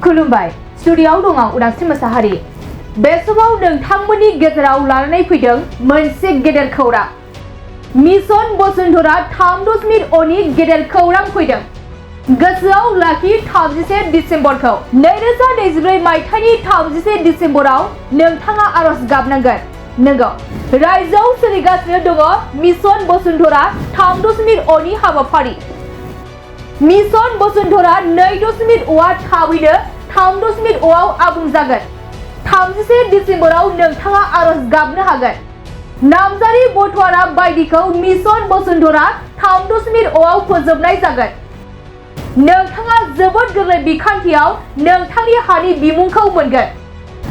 खुलुमबाय स्टुडिय'आव दङ उदांस्रि मोसाहारि। बे समाव नोंथांमोननि गेजेराव लानानै फैदों मोनसे गेदेर खौरां। मिशन बसुन्धरा 3.0 नि गेदेर खौरां फैदों। गोसोआव लाखि 31 डिसेम्बरखौ 2024 मायथाइनि 31 डिसेम्बराव नोंथाङा आरज गाबनांगोन। नंगौ, रायजोआव सोलिगासिनो दङ मिशन बसुन्धरा 3.0 नि हाबाफारि। मिशन बसुन्धरा 2.0 आ थाबैनो 3.0 आव आबुं जागोन। 31 डिसेम्बराव नोंथाङा आरज गाबनो हागोन। नामजारि बटवारा बायदिखौ मिशन बसुन्धरा 3.0 आव फोजोबनाय जागोन। नोंथाङा जोबोद गोरलै बिखान्थियाव नोंथांनि हानि बिमुंखौ मोनगोन।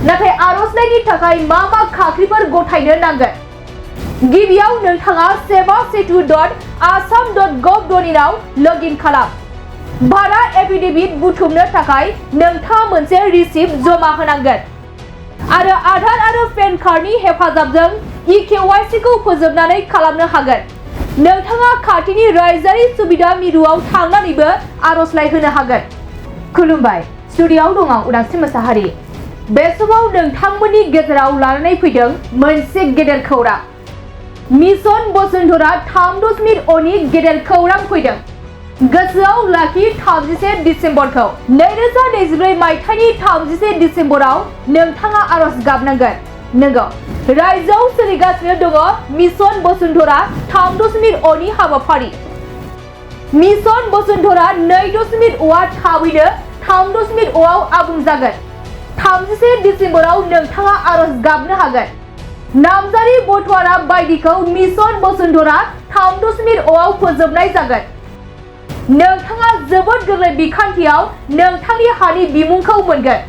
नाथाय आरजलाइनि थाखाय मा खाख्रिफोर गथायनो नांगोन? गिबियाव नोंथाङा sevasetu.assam.gov.in आव लगइन खालाम। भारा एफिडेविट बुथुमनो थाखाय नोंथाङा मोनसे रिसिप्ट जमा होनांगोन आरो आधार आरो पेन कार्डनि हेफाजाबजों इकेवाइसि खौ फोजोबनानै खालामनो हागोन। नोंथाङा खाथिनि रायजोआरि सुबिदा मिरुआव थांनानैबो आरजलाइ होनो हागोन। खुलुमबाय स्टुडिय'आव दङ उदांस्रि मोसाहारि। बे समाव नोंथांमोननि गेजेराव लानानै फैदों मोनसे गेदेर खौरां। मिशन बसुन्धरा 3.0 नि गेदेर खौरां फैदों। गोसोआव लाखि 31 डिसेम्बरखौ 2024 मायथाइनि 31 डिसेम्बराव नोंथाङा आरज गाबनांगोन। नंगौ, रायजोआव सोलिगासिनो दङ मिशन बसुन्धरा 3.0 नि हाबाफारि। मिशन बसुन्धरा 2.0 आ थाबैनो 3.0 आव आबुं जागोन। 31 डिसेम्बराव नोंथाङा आरज गाबनो हागोन। नामजारि बटवारा बायदिखौ मिशन बसुन्धरा 3.0 आव फोजोबनाय जागोन। नोंथाङा जोबोद गोरलै बिखान्थियाव नोंथांनि हानि बिमुंखौ मोनगोन।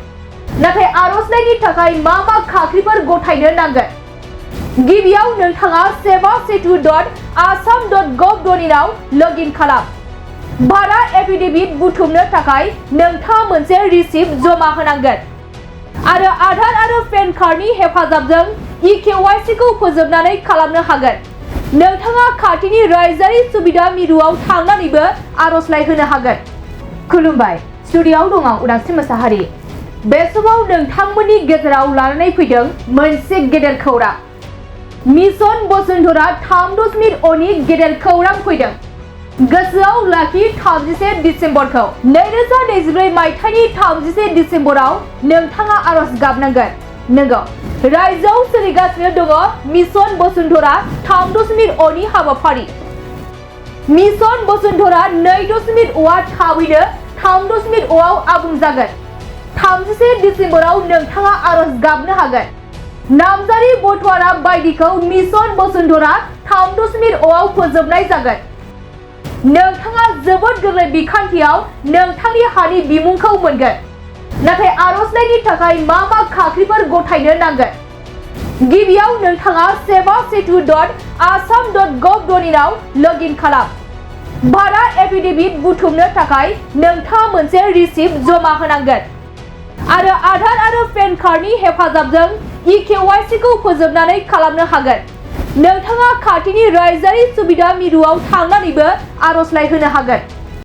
नाथाय आरजलाइनि थाखाय मा खाख्रिफोर गथायनो नांगोन? गिबियाव नोंथाङा sevasetu.assam.gov.in आव लगइन खालाम। भारा एफिडेविट बुथुमनो थाखाय नोंथाङा मोनसे रिसिप्ट जमा होनांगोन आरो आधार आरो पेन कार्डनि हेफाजाबजों इकेवाइसि खौ फोजोबनानै खालामनो हागोन। नोंथाङा खाथिनि रायजोआरि सुबिदा मिरुआव थांनानैबो आरजलाइ होनो हागोन। खुलुमबाय स्टुडिय'आव दङ उदांस्रि मोसाहारि। बे समाव नोंथांमोननि गेजेराव लानानै फैदों मोनसे गेदेर खौरां। मिशन बसुन्धरा 3.0 नि गेदेर खौरां फैदों। गोसोआव लाखि 31 डिसेम्बरखौ 2024 मायथाइनि 31 डिसेम्बराव नोंथाङा आरज गाबनांगोन। नंगौ, रायजोआव सोलिगासिनो दङ मिशन बसुन्धरा 3.0 नि हाबाफारि। मिशन बसुन्धरा 2.0 आ थाबैनो 3.0 आव आबुं जागोन। 31 डिसेम्बराव नोंथाङा आरज गाबनो हागोन। नामजारि बटवारा बायदिखौ मिशन बसुन्धरा 3.0 आव फोजोबनाय जागोन। नोंथाङा जोबोद गोरलै बिखान्थियाव नोंथांनि हानि बिमुंखौ मोनगोन। नाथाय आरजलाइनि थाखाय मा खाख्रिफोर गथायनो नांगोन? गिबियाव नोंथाङा sevasetu.assam.gov.in आव लगइन खालाम। भारा एफिडेविट बुथुमनो थाखाय नोंथाङा मोनसे रिसिप्ट जमा होनांगोन आरो आधार आरो पेन कार्डनि हेफाजाबजों इकेवाइसि खौ फोजोबनानै खालामनो हागोन। नोंथाङा खाथिनि रायजोआरि सुबिदा मिरुआव थांनानैबो आरजलाइ होनो हागोन।